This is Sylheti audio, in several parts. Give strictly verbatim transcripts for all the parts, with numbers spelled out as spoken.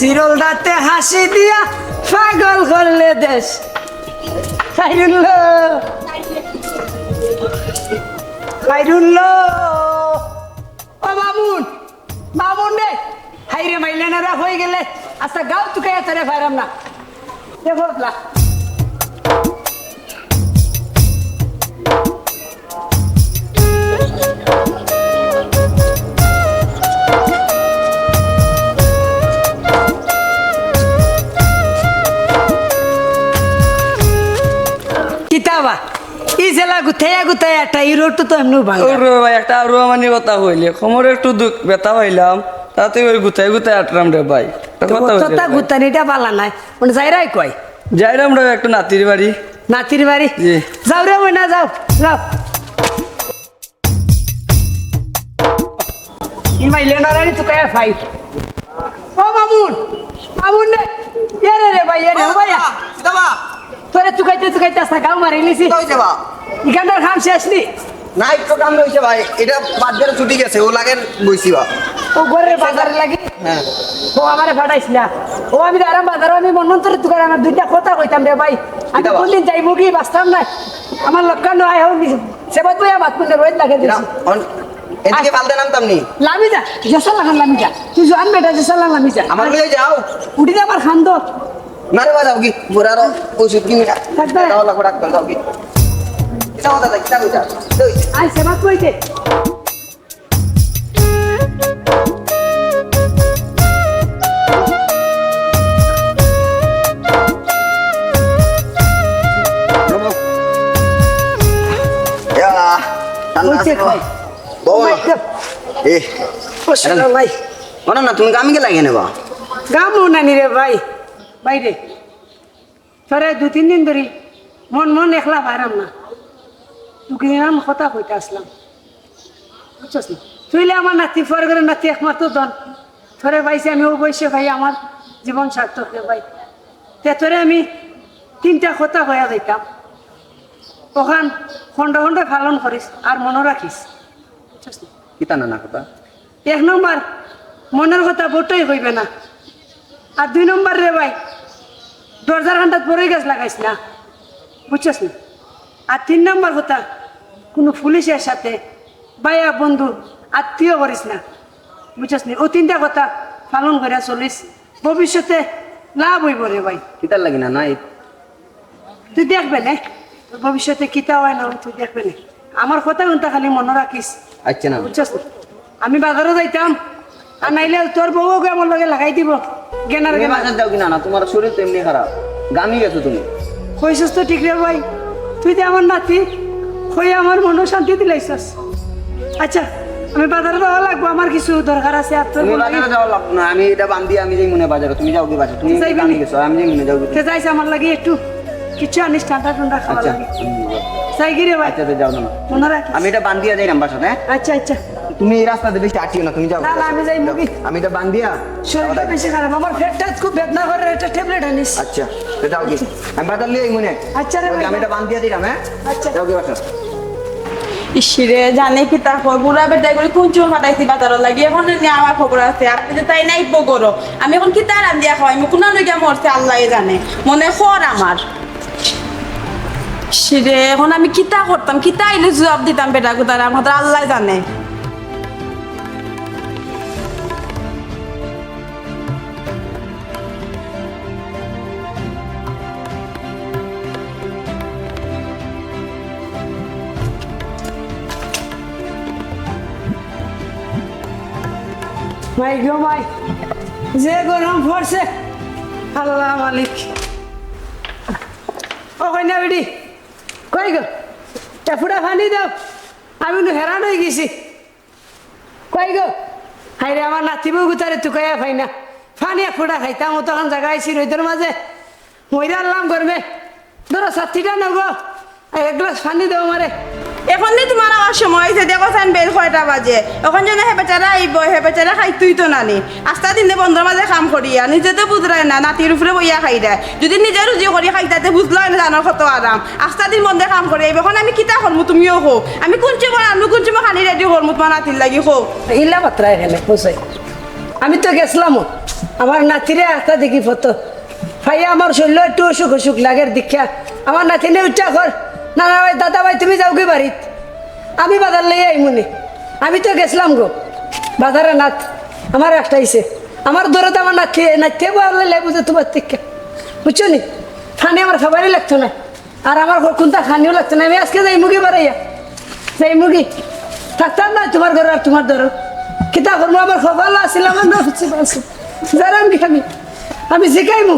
চিরল দাঁতে হাসি দিয়া পাগল করলে দেশ। খাইরুল্লাহ, খাইরুল্লাহ। ও মামুন, মামুন রে। হাইরে মাইলে না রে, হয়ে গেলে আচ্ছা গাও তুকে এতরে ফাইরাম না। দেখো বদলা। কিতাবা, ই জেলা গুথাইয়া গুথাইয়া একটা ই রোড তো এমনিও ভাঙা। ওরে ভাই, একটা আরো আমানি কথা কইলে, কোমরে একটু দুখ, ব্যথা পাইলাম, তাতে ওই গুথাই গুথাই আটরাম রে ভাই। একটা কথা কইলে কথা ভাই। গুতানিটা বালা নাই, মানে যাইরাই কয়। যাইরাম রে একটু নাতির বাড়ি। নাতির বাড়ি? জি। যাও রে ময়না, যাও, যাও। ই মাইলে নারানি তো কায়া ফাই। ও মামুন, মামুন রে। এ রে রে ভাই, এ রে, ও ভাইয়া। কিতা বা? তোরে তুকাইতে তুকাইতে আস্তা গাও মারি লিছি। কিতা হইছে বা? ইখানটার কাম শেষ নি? না, একটু কাম রইছে ভাই। এটা বাদ দিয়ে ছুটি গেছে, ও লাগের বইছি বা। ও ঘরের বাজার লাগি? হ্যাঁ। ও আমারে ফাটাইছ না। ও আমি দাঁড়াম বাজারো, আমি মন মন তোরে তুকার আমার দুইটা কথা কইতাম রে ভাই। আমি কিতা বা? কোনদিন যাইমু কি বাঁচতাম না। আমার লক্ষ্য নয়, এখন সেবাত বইয়া মাত করতে রোহিত লাগে এরা দিছি। অন-, এদিকে আয়। ফালতে নামতাম নি? লামি যা, যেসালা লামি যা। তুই জোয়ান বেটা, যেসালা লামি যা। আমার লইয়া যাও। উঠি যা আমার খান্দ। না রে বা, যাও কি? বুড়ারও ওষুধ কিনে খা। থাকবে। যাও, লাগবো ডাক্তার, যাও কি? কিতা কথা, কিতা কইতা? কই? আয়, সেবা কইতে। ইয়া, ঠান্ডা আছে কই? বাবা। এ, ও, শোনো ভাই। মনে না, তুমি গামি গেলা কেনে বা? গামও নানি রে ভাই, বাইরে। তোরে দুই তিন দিন ধরি মন মন একলা পাইরাম না। তুই কিরাম কথা কইতে আসলাম, বুঝছস না? তুইলে আমার নাতি, পর করে নাতি একমাত্র ধন। তোরে পাইছি আমি, ও বয়সে ভাই আমার জীবন সার্থক রে ভাই। তে তোরে আমি তিনটা কথা কইয়া যাইতাম, ওখান খন্ড খন্ড পালন করিস আর মনে রাখিস, বুঝছস না? কিতা নানা কথা? এক নম্বর, মনের কথা বউতই কইবে না। আর দুই নম্বর রে ভাই, দরজার কান্দাত বড়ই গাছ লাগাইস না, বুঝছস না? আর তিন নম্বর কথা, কুনু পুলিশের সাথে ভাইয়া বন্ধু আত্মীয় করিস না, বুঝছস না? ও তিনটা কথা পালন করিয়া চলিস, ভবিষ্যতে লাভ অইবো রে ভাই। কিতার লাগি না, না, এই তুই দেখবে নে, তোর ভবিষ্যতে কিতা অয় না অয় তুই দেখবে নে। আমার কথা হুনতা খালি মনো রাখিস। আচ্ছা না। বুঝছস না? আমি বাজারো যাইতাম, আর নাইলে তোর বউও গিয়া আমার লগে লাগাই দিবো। গেনার তুমি গেনার। বাজার যাও কি না, না, তোমার শরীর তো এমনি খারাপ, গামি গেছো তুমি। কইছস তো ঠিক রে ভাই, তুই যে আমার নাতি, কই আমার মনো শান্তি দিলাইছস। আচ্ছা, আমি বাজারো যাওয়া লাগবো, আমার কিছু দরকার আছে। আর তোর তুমি বউ বাজারো যাওয়া লাগবো না, আমি এটা বান্দি, আমি যাইমুনে বাজারো, তুমি যাও কি বাজারো, তুমি যাইবে গামি নি? গেছো, আমি যাইমুনে, যাও কি? তে যাইস আমার লাগি একটু কিছু আনিস, ঠান্ডা ঠান্ডা খাওয়া আচ্ছা, লাগে। আমি যাই। যাই কি রে ভাই? আচ্ছা, তে যাও না। মনো রাখিস। আমি এটা বান্দিয়া যাইরাম বাসাত, হ্যাঁ? আচ্ছা, আচ্ছা। তুমি এই রাস্তাতে বেশি আটিও না, তুমি যাও। না, না, আমি যাইমু কি? আমি এটা বান্দিয়া। শরীরটা বেশি খারাপ, আমার পেটটা খুব বেদনা করে, একটা ট্যাবলেট আনিস। আচ্ছা, তে যাও কি? আমি বাজার লই আইমুনে। আচ্ছা রে ওই যে ভাই। আমি এটা বান্দিয়া দিলাম, হ্যাঁ? আচ্ছা। যাও কি বাসাত? ইসরে, জানে কিতা কয়, বুড়া বেটায় করি কুন চুর ফাটাইছি বাজারর লাগি, এখন নি আমার খবর আছে, আর যদি তাই নাই বগরো, আমি এখন কিতা রান্দিয়া খাওয়াইমু, কুনা লইগা মরছে আল্লায় জানে, মনে খর আমার। ইসরে, এখন আমি কিতা করতাম, কিতা আইলে জবাব দিতাম বেটা গুতারে, আমার তো আল্লায় জানে। মাই গো মাই, যে গরম পড়ছে, আল্লাহ মালিক। ও কইনা বেটি, কই গো? এ ফুটা পানি দেও, আমি নু হেরান অই গেছি। কই গো? হায়রে, আমার নাতি বউ গুতারে তুকাইয়া পাই না। পানি এক ফুটা খাইতাম, অতখান জাগা আইছি রইদর মাঝে। মইরা আল্লাম গরমে। ধরো, ছাতিটা নেও গো। এক গ্লাস পানি দেও আমারে। এখন নি তুমার আওয়ার সময় অইছে, দেখো চাইন বেইল কয়টা বাজে। এখন যেন হে বেচারা আইবো, হে বেচারা খাইতই তো নানি। আস্তা দিনে বন্দর মাঝে কাম করিয়া, নিজে তো বুঝরায় না, নাতির উপরে বইয়া খাইরায়। যদি নিজে রুজি করি খাইতা, তে বুঝলায় না জানর কত আরাম। আস্তা দিন বন্দে কাম করি আইবো, এখন আমি কিতা করমু তুমিও কও। আমি কুন সময় রানমু, কুন সময় খানি রেডি করমু তুমার নাতির লাগি কও। ইলা বাতরা এখানে, বুঝাই। আমি তো গেছলাম, আমার নাতিরে আস্তা দেখি ফটো পাইয়া আমার শরীর একটু অসুখ অসুখ লাগের দীক্ষা। আমার নাতিনে উঠা কর, "না, না ভাই, দাদা ভাই, তুমি যাওগি বাড়িত, আমি বাজার লইয়া আইমুনে। আমি তো গেছিলাম গো বাজারে, নাত আমার একটাইছে, আমার দরদ আমার নাতি নাতিয়ে বললে বুঝে তোমার দীক্ষা, বুঝছো নি? পানি আমার খাবারই লাগতো না।" আর আমার ঘর কোনটা খানিও লাগতো না, আমি আজকে যাইমুগি বাড়াইয়া, যাইমুগি। থাকতাম না তোমার ঘর আর তোমার দরদ। কিতা করবো, আমার কপাল আছিল, আমার নসিব আছিল। যারাম কি আমি, আমি শিখাইমু।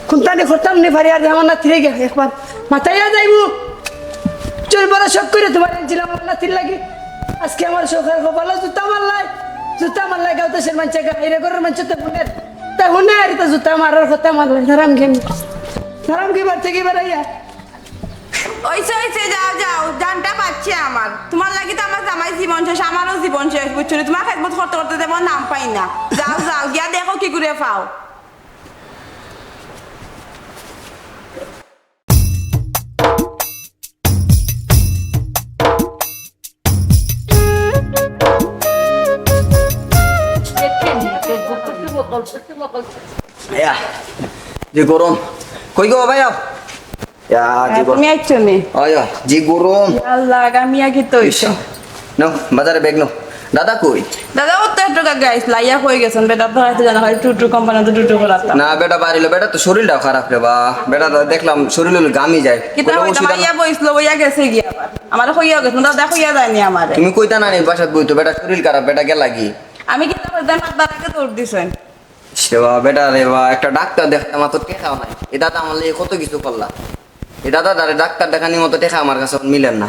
কোনটা নি করতাম নি পারি, আর আমার নাতিরে গিয়া একবার মাতাইয়া যাইমু। চল বড় শখ করে তোমার আনছিলাম আমার নাতির লাগি। আজকে আমার শখ আর কপালে জুতা মারলাই, জুতা মারলাই, গাঁও দেশের মানষে গাইরে, ঘরের মানষে তো হুনের, তা হুনে আর তো জুতা মারার কথা মারলাই। যারাম কি আমি, যারাম কি বাড়ি থেকে বাড়াইয়া। ওইসে, ওইসে, যাও, যাও, জানটা পাচ্ছে আমার। তোমার লাগি তো আমার জামাই জীবন শেষ, আমারও জীবন শেষ, বুঝছো নি? তোমার খেদমত করতে করতে তেমন নাম পাই না। যাও, যাও, গিয়া দেখো কি করে পাও। ইয়া, যে গরম। কই গো ভাই, আও। ইয়া, যে গরম। তুমি আইছো নি? ওই, ওই, যে গরম। ইয়া আল্লাহ, গামিয়া কি তো ইস। হইছে? নাও, বাজারে ব্যাগ নাও। দাদা কই? দাদা, ও তো একটু আগে আইসলা, ইয়া কই গেছেন, বেটা তো হয়তো জানা হয়, টুটু কোম্পানিতে টুটু করাতাম। না, বেটা বাড়িলো, বেটা তো শরীরটাও খারাপ রে বা। বেটা তো দেখলাম শরীর হলো গামি যায়। কিতা বলে, হইতাম, ওষুধ আন- আইয়া বইসলো, বইয়া গেছে গিয়া আবার। আমারে কইয়া গেছে, দাদা কইয়া যায়নি আমারে। তুমি কইতা না নি, বাসাত বইতো, বেটা শরীর খারাপ, বেটা গেলা কি? আমি কিতা করতাম, আপনার আগে দৌড় দিছেন। সেবা বেটা রে বা, একটা ডাক্তার দেখাইতাম, আমার তো টেকাও নাই। এ দাদা আমার লাগি কত কিছু করলা। এ দাদা, তারে ডাক্তার দেখানির মতো টেকা আমার কাছে এখন মিলের না।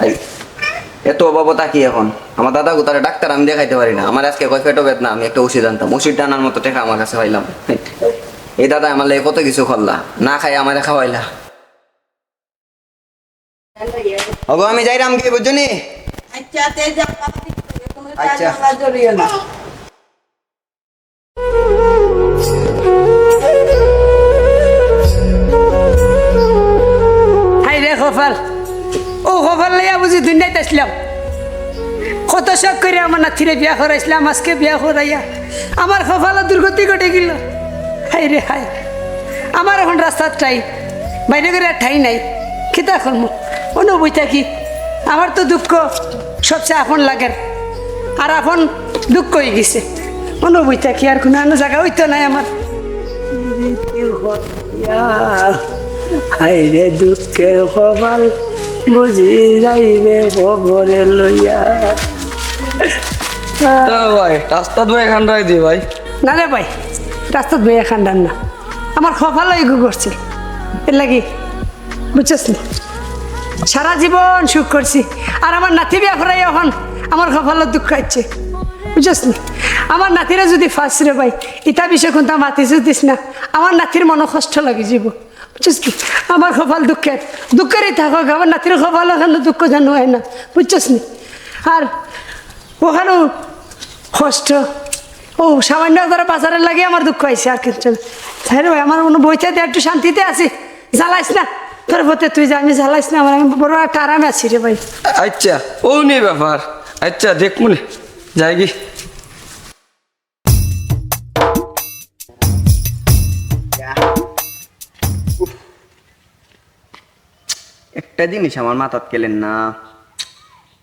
এই, এত অভাবও থাকি এখন। আমার দাদা গুতারে ডাক্তার আমি দেখাইতে পারি না। আমার আজকে কয় পেটো বেদনা, আমি একটা ওষুধ আনতাম। ওষুধ আনার মতো টেকা আমার কাছে পাইলাম। এই দাদা আমার লাগি কত কিছু করলা, না খাই আমারে খাওয়াইলা। ওগো, আমি যাইরাম কি, বুঝছো নি? আচ্ছা, তে যাও, বাবা, তুমি কোনো আচ্ছা। ঝামেলা জড়িও না। হায় রে কপাল, ও কপাল লইয়া বুঝি দুনিয়াত আসলাম। কত শখ করে আমার নাতিরে বিয়া করাইছিলাম, আজকে বিয়া করাইয়া আমার কপালো দুর্গতি ঘটে গেল। হায় রে হায়, আমার এখন রাস্তার ঠাই, বাইরে করে আর ঠাই নাই। কিতা করমু? অনো বই থাকি। আমার তো দুঃখ সবচেয়ে আপন লাগের, আর আপন দুঃখ হয়ে গেছে। অনো বই থাকি, আর কোনো অন্য জায়গা হইতো নাই আমার। হায় রে দুঃখের কপাল, বুঝি যাইবে কবরে লইয়া। তা ভাই, রাস্তাত বইয়া কান্দাই দি ভাই। না রে ভাই, রাস্তাত বইয়া কান্দার না, আমার কপাল ওই গু করছে, এর লাগি, বুঝছস নি? সারা জীবন সুখ করছি, আর আমার নাতি বিয়া করাই এখন আমার কপালো দুঃখ আইছে, বুঝছস নি? আমার নাতিরে যদি ফাঁস রে ভাই, ইতা বিষয়ে কোনটা মাতি দিস না, আমার নাতির মনো কষ্ট লাগি যাব। বুঝছস কি? আমার কপাল দুঃখের, দুঃখেরই থাকো, আমার নাতির কপাল ওখানে দুঃখ যেন হয় না, বুঝছস নি? আর ওখানেও কষ্ট, ও সামান্য তারা বাজারের লাগে আমার দুঃখ আইছে, আর কিছু না। তাই রে ভাই, আমার মনে বইতে দে, একটু শান্তিতে আছি, জ্বালাইস না, তোর পথে তুই যা, আমি জ্বালাইস না, আমার আমি বড় একটা আরামে আছি রে ভাই। আচ্ছা, ও নেই ব্যাপার। আচ্ছা, দেখমু নে, যাই কি। একটা জিনিস আমার মাথাত খেলের না।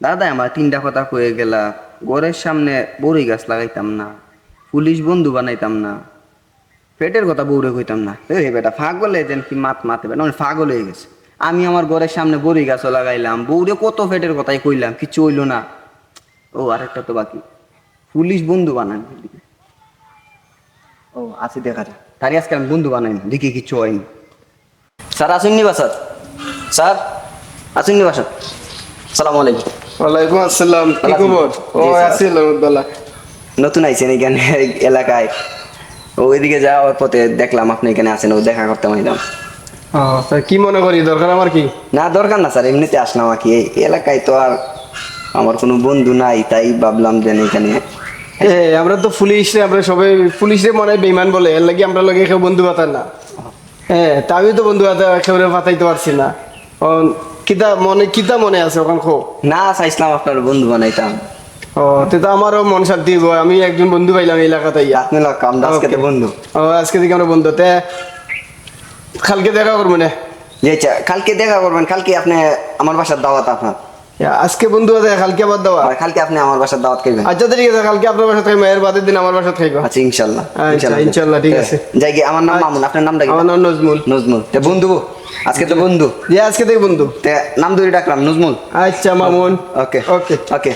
দাদায় আমার তিনটা কথা কয়ে গেলা, ঘরের সামনে বড়ই গাছ লাগাইতাম না, পুলিশ বন্ধু বানাইতাম না, পেটের কথা বউরে কইতাম না। এ বেটা পাগল হয়ে যেন কি মাত মাতে বেটা, মানে পাগল হয়ে গেছে। আমি আমার ঘরের সামনে বড়ই গাছও লাগাইলাম, বউরে কত পেটের কথাই কইলাম, কিচ্ছু হইলো না। ও, আরেকটা তো বাকি, পুলিশ বন্ধু বানান। ও, আছে দেখা যায়, তারে আজকে আমি বন্ধু বানাই না, দেখি কিচ্ছু হয়নি। স্যার, আছইন নি বাসাত? স্যার, আছইন নি বাসাত? সালাম আলাইকুম। ওয়ালাইকুম আসসালাম, কি ভালা আছইন? খবর? জি, ও, স্যার। আছি, আলহামদুলিল্লাহ। নতুন আইছেন এখানে এলাকায়? ও, এদিকে যাওয়ার পথে দেখলাম আপনি এখানে আছেন, ও দেখা করতে আইলাম। ও, স্যার, কি মনে করি, দরকার আমার কি? না, দরকার না স্যার, এমনিতে আসলাম আর কি। এই এলাকায় তো আর আমার কোনো বন্ধু নাই, তাই ভাবলাম যে এখানে। এ, আমরা তো পুলিশ রে, আমরা সবাই পুলিশ রে মনে হয় বেইমান বলে, এর লাগি আমরা লগে কেউ বন্ধু বাতার না। হ্যাঁ, তা আমিও তো বন্ধু বাতার একেবারে বাতাইতে পারছি না। অন, কিতা মনে, কিতা মনে আছে ওখান কো? না, চাইছিলাম আপনার বন্ধু বানাইতাম। ও, তে তো আমারও মন শান্তি অইবো, আমি একজন বন্ধু পাইলাম এই এলাকাত আইয়া। আপনি লাখ কাম, আজকে তো OK। বন্ধু। ও, আজকে থাকি আমরা বন্ধু। তে কালকে দেখা করবো নে? জি আচ্ছা, কালকে দেখা করবেন। কালকে আপনি আমার বাসার দাওয়াত আপনার। ইয়া, আজকে বন্ধু আছে, কালকে আবার দাওয়াত? আর কালকে আপনি আমার বাসার দাওয়াত খাইবেন। আচ্ছা, তো ঠিক আছে, কালকে আপনার বাসাত খাইবো, এর বাদের দিন আমার বাসাত খাইবো। আচ্ছা, ইনশাল্লাহ। আচ্ছা, ইনশাল্লাহ। ইনশাল্লাহ, ঠিক আছে। যাই কি, আমার নাম আচ্ছা। মামুন, আপনার নামটা কি? আমার নাম নজমুল। নজমুল। তে বন্ধু, আজকে তো বন্ধু। জি, আজকে থাকি বন্ধু। তে নাম ধরে ডাকলাম নজমুল। আচ্ছা, Mamun. OK। OK। OK।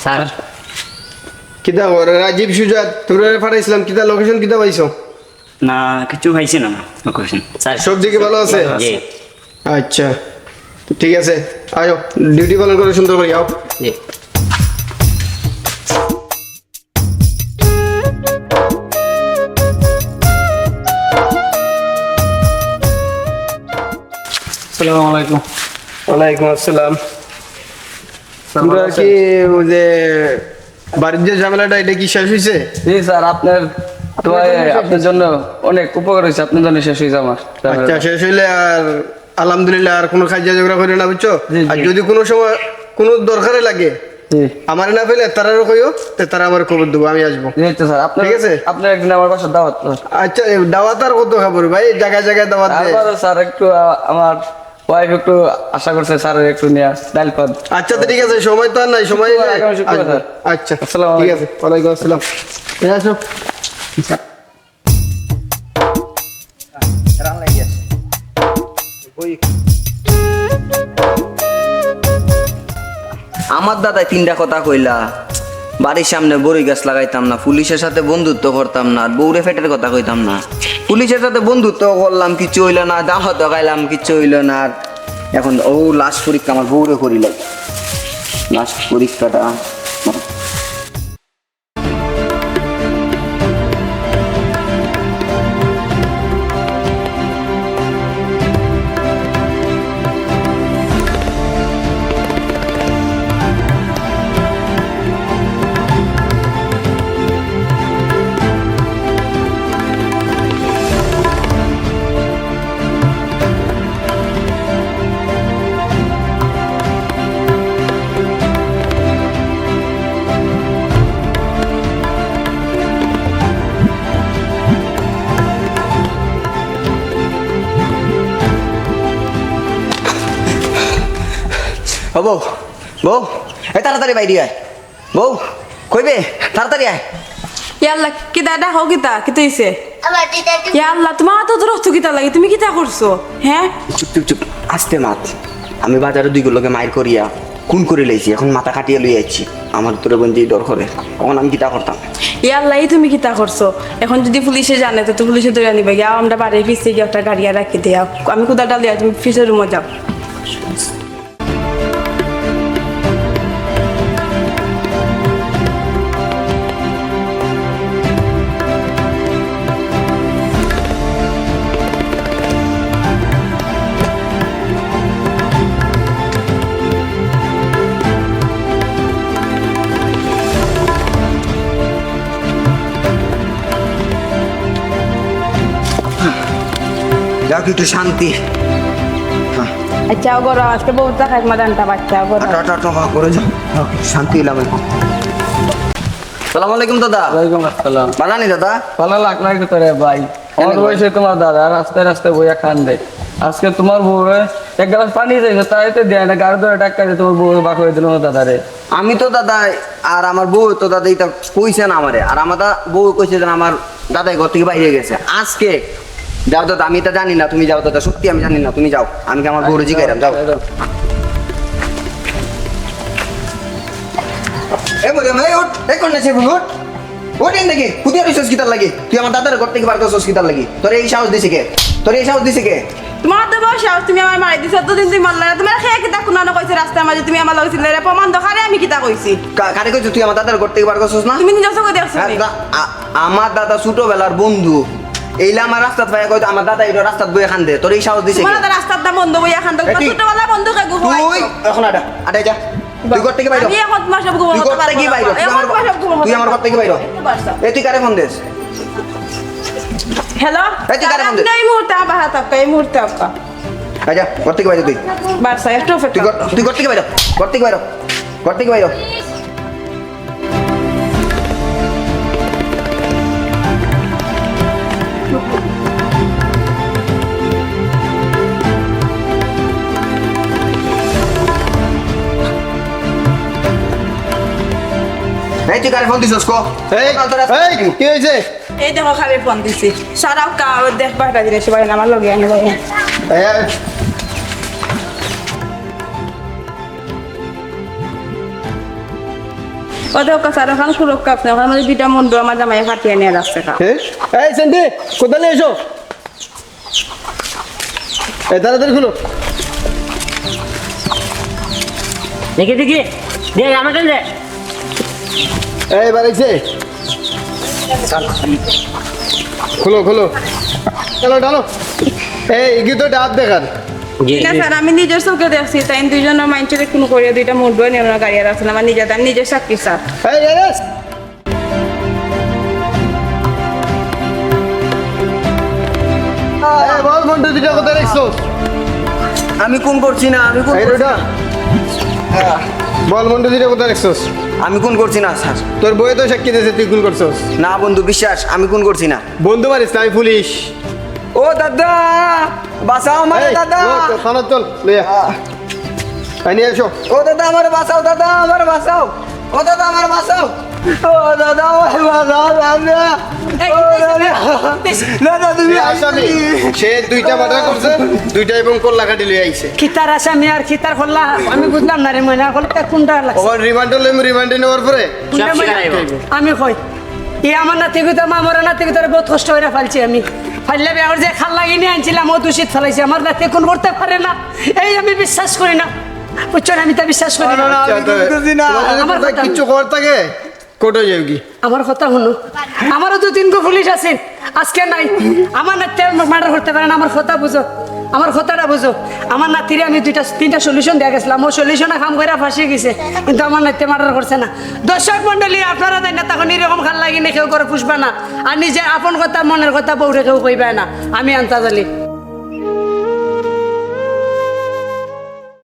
Sir. কিতা খবর? রাজীব সুজাত, তোমরা পাঠাইছিলাম, কিতা location কিতা পাইছো? না, কিছু পাইছি না, না, location। স্যার, সব দিকে ভালো আছে? জি। আচ্ছা, ঠিক আছে, আয়ো, duty পালন করো সুন্দর করি, আও। জি। আসসালামু আলাইকুম। ওয়ালাইকুম আসসালাম। স্যার, তোমরা ভালো আছেন? কি ওই যে বাড়ির যে ঝামেলাটা, এটা কি শেষ হইছে? জি স্যার, আপনার দোয়ায় আপনার জন্য অনেক উপকার হইছে, আপনার জন্য শেষ হইছে আমার ঝামেলাটা। আচ্ছা, শেষ হইলে আর আলহামদুলিল্লাহ, আর কোনো কাজিয়া ঝগড়া করিও না, বুঝছো? জি, আর জি। যদি কোনো সময় কোনো দরকারে লাগে, জি। আমারে না পেলে তারারও কইও, তে তারা আমার খবর দেবো, আমি আসবো। জি, আচ্ছা স্যার, আপনার, ঠিক আছে? আপনার একদিন আমার বাসার দাওয়াত, স্যার। আচ্ছা, এই দাওয়াত আর কত খাবো রে ভাই, জায়গায় জায়গায় দাওয়াত দেয়। তারপরে স্যার একটু, আ-, আমার wife একটু আশা করছে স্যার একটু নিয়ে ডাইল ভাত। আচ্ছা, তো ঠিক আছে, সময় তো আর নাই, সময় একটু হইলে আগামী শুক্রবার, আসবো। স্যার। আচ্ছা, আসসালামু আলাইকুম। ঠিক আছে, ওয়ালাইকুম আসসালাম। এই আসো। আমার দাদায় তিনটা কথা কইলা, বাড়ির সামনে বড়ই গাছ লাগাইতাম না, পুলিশের সাথে বন্ধুত্ব করতাম না, আর বউরে পেটের কথা কইতাম না। পুলিশের সাথে বন্ধুত্ব করলাম, কিচ্ছু হইল না, দাওয়াত খাইলাম, কিচ্ছু হইল না। আর এখন ও last পরীক্ষা আমার বউরে করি লাগে, last পরীক্ষাটা। ও বউ, বউ, এ তাড়াতাড়ি বাইরে আয়। বউ, কইবে? তাড়াতাড়ি আয়। ইয়া আল্লাহ, কিতা ডাকো কিতা? কিতা হইছে? ইয়া আল্লাহ, তোমার তো রক্ত কিতা লাগে? তুমি কিতা করছো? হ্যাঁ? চুপ, চুপ, চুপ। আস্তে মাত। আমি বাজারে দুইগুর লগে মাইর করিয়া খুন করি লাইছি। এখন মাথা কাটিয়া লইয়া আইছি। আমার তোরে বোন যেই ডর করে। এখন আমি কিতা করতাম? ইয়া আল্লাহ, এই তুমি কিতা করছো? এখন যদি পুলিশে জানে, তো, তো পুলিশে ধরে নিবে। যাও, আমরা বাড়ির পিছে গিয়া একটা গাড়ি আর রাখি দেও। আমি কুদালটা লইয়া তুমি পিছের রুমো যাও। যাক, একটু শান্তি। হ্যাঁ। আচ্ছা, ও গরম, আজকে বহুত টাকা এক মাদানটা বাচ্চা, ও গরম। আটো, আটো, আটো, হ্যাঁ, করে যাও। হ্যাঁ, শান্তি হইলাম এখন। সালাম আলাইকুম দাদা। ওয়ালাইকুম আসসালাম। বালা নি দাদা? বালা লাগলো একটু তোরে ভাই। কেন আমার ভাই? বয়সে তোমার দাদা রাস্তায় রাস্তায় বইয়া কান্দে। আজকে তোমার বউরে এক গ্লাস পানি চাইছে, তাইতে দেয় না, গাড়ি ধরে ধাক্কা দিয়ে তোমার বউরে বার করে দিল না দাদা রে। আমি তো দাদা, আর আমার বউ তো দাদা, এটা কইছে না আমারে, আর আমার দা-, বউ কইছে যে আমার দাদাই ঘর থেকে বাইরে গেছে। আজকে যাও দাদা, আমি এটা জানি না, তুমি যাও দাদা, সত্যি আমি জানি না, তুমি যাও, আমি কি আমার বউরে জিগাইরাম, যাও। যাও। এ বলে, এই উঠ, এই কন্যা ছেলে, উঠ। উঠ এন থেকে, কুদিয়া রইছস কিতার লাগি? তুই আমার দাদার ঘর থেকে বার করছস কিতার লাগি? তোর এই সাহস দিছে কে? তোর এই সাহস দিছে কে? তোমার তো বড় সাহস, তুমি আমার মারি দিছো, এতদিন তুমি মারলা না। তোমার খেয়ে কিতা কুনানো কইছে রাস্তার মাঝে, তুমি আমার লগে ছিলে রে, প্রমাণ দেখারে আমি কিতা কইছি? কা-, কারে কইছো তুই আমার দাদার ঘর থেকে বার করছস না? তুমি নিজে চোখে দেখছো হ্যাঁ, নি? দা-, আ-, আমার দাদা ছোটবেলার বন্ধু। এইলা আমার রাস্তাত পাইয়া কয়, "আমার দাদা এটা রাস্তাত বইয়া কান্দে।" তোর এই সাহস দিছে কে? তোমার দাদা রাস্তাত দা বন্ধ বইয়া কান্দে। এ, তুই, ছোটবেলা বন্ধু কে গু তুই এখন আডা, আডা যা। তুই ঘর থাকি বাইর হ। আমি এখন তোমার সব ঘুমাবো তুই ঘর থাকি বাইর হ। তুই আমার, তুই আমার ঘর থাকি বাইর হ। এ, তুই কারে ফোন দেস? হ্যালো? এই, তুই কারে ফোন দেস? এই মুহূর্তে আব্বা, হাত আব্বা, এই মুহূর্তে আব্বা। আচ্ছা, ঘর থাকি বাইর হ তুই। বারসা, একটু অপেক্ষা তুই ঘর, তুই ঘর থাকি বাইর হ। ঘর থাকি বাইর হ। ঘর থাকি বাইর হ। এই, তুই কারে ফোন দিছস, ক? এই, এই, কি হইছে? এই দেখো, খালি ফোন দিছি। সারা কা-, দেখ, বারটা দিলে সবাই আমার লগে আনি ভাই। এই, এই। ও দেখো, স্যার, ওখানে সুরক্ষা আছে না, ওখানে আমাদের দুইটা মুন্ডু আমার জামাই ফাটিয়ে নিয়ে রাখছে কা। এ? এই, সেন্টি, কোথায় নিয়ে এসো? এই, তাড়াতাড়ি খুলো। দেখি, দেখি, দে, আমাকে দে। এই, বাড়িছে। খুলো, খুলো। চলো, ঢালো। এই, ইগি তো ডাব দেখার। জি। না, স্যার, আমি নিজের চোখে দেখছি, তাই দুইজন মানুষের খুন করিয়া দুইটা মুন্ডু নিয়ে ওনার গাড়ি আর আছে না, আমার নিজের, আমি নিজের সাক্ষী, স্যার। এই, এই, এই। এই, বল, মন্টু, দুইটা কোথায় রাখছস? আমি খুন করছি না, আমি খুন এই, করছি রোডা। না। বল, মন্টু, দুইটা কোথায় রাখছস? আমি খুন করছি না, স্যার। তোর বউয়ে তো সাক্ষী দিয়েছে তুই খুন করছস। না বন্ধু, বিশ্বাস, আমি খুন করছি না। বন্ধু মারিস না, আমি পুলিশ। ও দাদা, বাঁচাও আমারে এই, দাদা। লো, তো থানাত চল, লইয়া। আহ। এই নিয়ে এসো। ও দাদা, আমারে বাঁচাও দাদা, আমারে বাঁচাও। ও দাদা, আমারে বাঁচাও। ও দাদা, আমারে বাঁচাও দাদা। এই, ও দাদা। দাদা, তুমি এই আসামি, সে দুইটা মার্ডার করছে, দুইটা এবং কল্লা কাটি লইয়া আইছে। কিতার আসামি আর কিতার কল্লা, আমি বুঝলাম না রে ময়না, কল্লা কোনটা লাগছে? ওর রিমান্ডে লইমু, রিমান্ডে নেওয়ার পরে কোনটা সব ময়না? স্বীকার হইব। আমি কই, এ আমার নাতিগুতা, মা মরা নাতিগুতারে বহুত কষ্ট কইরা ফালছি আমি। ফাইল্লা বিয়া করে যে খাল লাগিয়ে নিয়ে আনছিলাম, ও দূষিত ফালাইছে। আমার নাতি খুন করতে পারে না, এই আমি বিশ্বাস করি না। বুঝছো না, আমি তা বিশ্বাস করি না। না, না, আমি আচ্ছা, তো বুঝতেছি না। তোমার যদি আমার কোথাও কথা কিচ্ছু করার থাকে, কোর্টে যাওগি। আমার কথা হুনো, আমারও তো তিনগু পুলিশ আছে, আজকে নাই। আমার নাতিয়ে মার্ডার করতে পারে না, আমার কথা বুঝো। আমার কথাটা বুঝো, আমার নাতিরে আমি দুইটা তিনটা সলিউশন দিয়া গেছিলাম, ও সলিউশনে কাম কইরা ফাঁসি গেছে, কিন্তু আমার নাতিয়ে মার্ডার করছে না। দর্শক মণ্ডলী, আপনারা তাই না, তখন এরকম খাল লাগিনি কেউ করে পুষবা না, আর নিজের আপন কথা, মনের কথা বউরে কেউ কইবা না। আমি আন্তাজ আলী।